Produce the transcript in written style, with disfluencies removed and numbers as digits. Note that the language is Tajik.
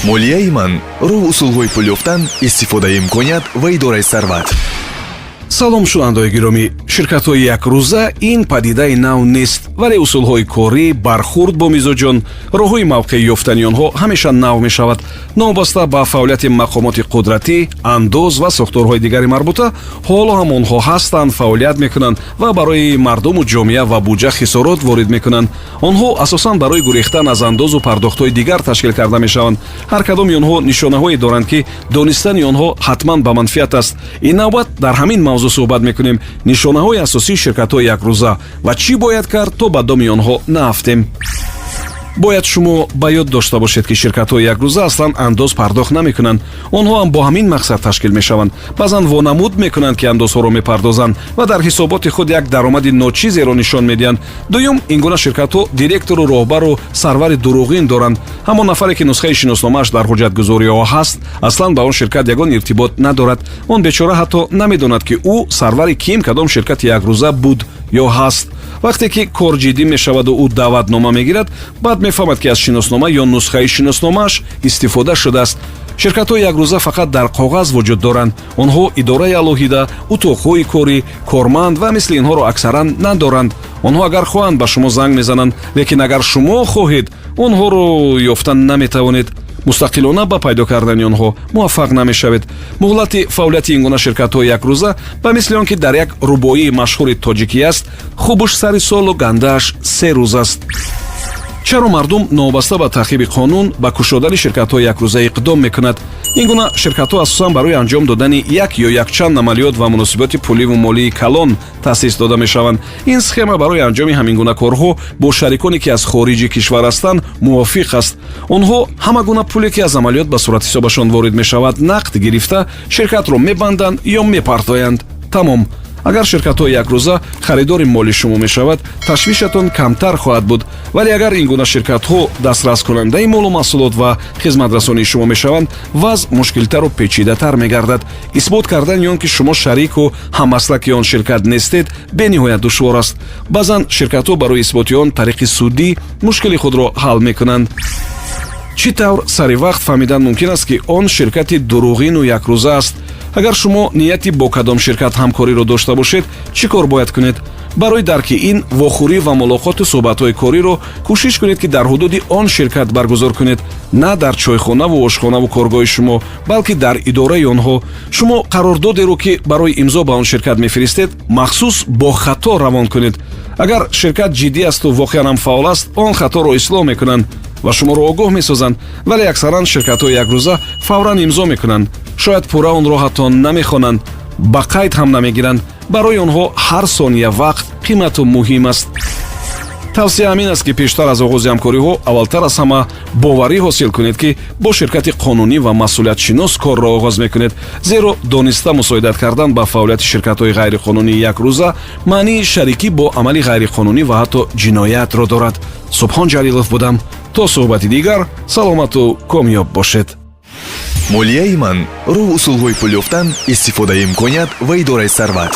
Молияи ман: роҳу усулҳои пул ёфтан, истифодаи имконият ва идораи сарват. Салом, шунавандаои гиромӣ! Ширкатҳои якрӯза ин падидаи нав нест, вале усулҳои корӣ, бархурд бо мизоҷон, роҳҳои мавқеъ ёфтани онҳо ҳамеша нав мешавад. Новобаста ба фаъолияти мақомоти қудратӣ, андоз ва сохторҳои дигари марбута, ҳоло ҳам онҳо ҳастанд, фаъолият мекунанд ва барои мардуму ҷомеа ва буҷа хисорот ворид мекунанд. Онҳо асосан барои гурехтан аз андозу пардохтҳои дигар ташкил карда мешаванд. Ҳар кадоми онҳо нишонаҳое доранд, ки донистани онҳо ҳатман ба манфиат аст. Ин навбат дар ҳамин мавзӯъ суҳбат мекунем: нишонаҳои асосии ширкатҳои якрӯза ва чӣ бояд кард, то ба доми онҳо наафтем. Бояд шумо ба ёд дошта бошед, ки ширкатҳои якрӯза аслан андоз пардохт намекунанд. Онҳо ҳам бо ҳамин мақсад ташкил мешаванд. Баъзан вонамуд мекунанд, ки андозҳоро мепардозанд, ва дар ҳисоботи худ як даромади ночизеро нишон медиҳанд. Дуюм, ин гуна ширкатҳо директору роҳбару сарвари дурӯғин доранд. Ҳамон нафаре, ки нусхаи шиносномааш дар ҳуҷҷатгузориҳо ҳаст, аслан ба он ширкат ягон иртибот надорад. Он бечора ҳатто намедонад, ки ӯ сарвари ким кадом ширкати якрӯза буд ё ҳаст. Вақте ки кор ҷиддӣ мешаваду ӯ даъватнома мегирад, баъд мефаҳмад, ки аз шиноснома ё нусхаи шиносномааш истифода шудааст. Ширкатҳои якрӯза фақат дар коғаз вуҷуд доранд. Онҳо идораи алоҳида, утоқҳои корӣ, корманд ва мисли инҳоро аксаран надоранд. Онҳо агар хоҳанд, ба шумо занг мезананд, лекин агар шумо хоҳед, онҳоро ёфта наметавонед. Мустақилона ба пайдо кардани онҳо муваффақ намешавед. Муҳлати фаъолияти ин гуна ширкатҳои якрӯза ба мисли он ки дар як рубоии машҳури тоҷикӣ аст: «Хубуш сари солу гандааш 3 рӯз аст». Чаро мардум новобаста ба таъқиби қонун ба кушодани ширкатҳои якрӯза иқдом мекунад? Ин гуна ширкатҳо асосан барои анҷом додани як ё якчанд амалиёт ва муносиботи пуливу молии калон таъсис дода мешаванд. Ин схема барои анҷоми ҳамин гуна корҳо бо шариконе, ки аз хориҷи кишвар ҳастанд, мувофиқ аст. Онҳо ҳама гуна пуле, ки аз амалиёт ба суратҳисобашон ворид мешавад, нақд гирифта, ширкатро мебанданд ё мепартоянд. Тамом. Агар ширкатҳои якрӯза харидори моли шумо мешавад, ташвишатон камтар хоҳад буд. Вале агар ин гуна ширкатҳо дастраскунандаи молу маҳсулот ва хизматрасонии шумо мешаванд, вазъ мушкилтару печидатар мегардад. Исбот кардани он, ки шумо шарику ҳаммаслаки он ширкат нестед, бениҳоят душвор аст. Баъзан ширкатҳо барои исботи он тариқи судӣ мушкили худро ҳал мекунанд. Чӣ тавр сари вақт фаҳмидан мумкин аст, ки он ширкати дурӯғину якрӯза аст? Агар шумо нияти бо кадом ширкат ҳамкориро дошта бошед, чӣ кор бояд кунед? Барои дарки ин, вохӯрӣ ва мулоқоту суҳбатҳои кориро кӯшиш кунед, ки дар ҳудуди он ширкат баргузор кунед, на дар чойхонаву ошхонаву коргоҳи шумо, балки дар идораи онҳо. Шумо қарордодеро, ки барои имзо ба он ширкат мефиристед, махсус бо хато равон кунед. Агар ширкат ҷиддӣ асту воқеан ҳам фаъол аст, он хаторо ислоҳ мекунанд ва шуморо огоҳ месозанд. Вале аксаран ширкатҳои якрӯза фавран имзо мекунанд, шояд пурра онро ҳатто намехонанд, ба қайд ҳам намегиранд. Барои онҳо ҳар сония вақт қимату муҳим аст. Тавсия ҳамин аст, ки пештар аз оғози ҳамкориҳо аввалтар аз ҳама боварӣ ҳосил кунед, ки бо ширкати қонунӣ ва масъулиятшинос корро оғоз мекунед, зеро дониста мусоидат кардан ба фаъолияти ширкатҳои ғайриқонунии якрӯза маънии шарикӣ бо амали ғайриқонунӣ ва ҳатто ҷиноятро дорад. Субҳон Ҷалилов будам. То суҳбати дигар саломату комёб бошед. Молияи ман: роҳу усулҳои пул ёфтан, истифодаи имконият ва идораи сарват.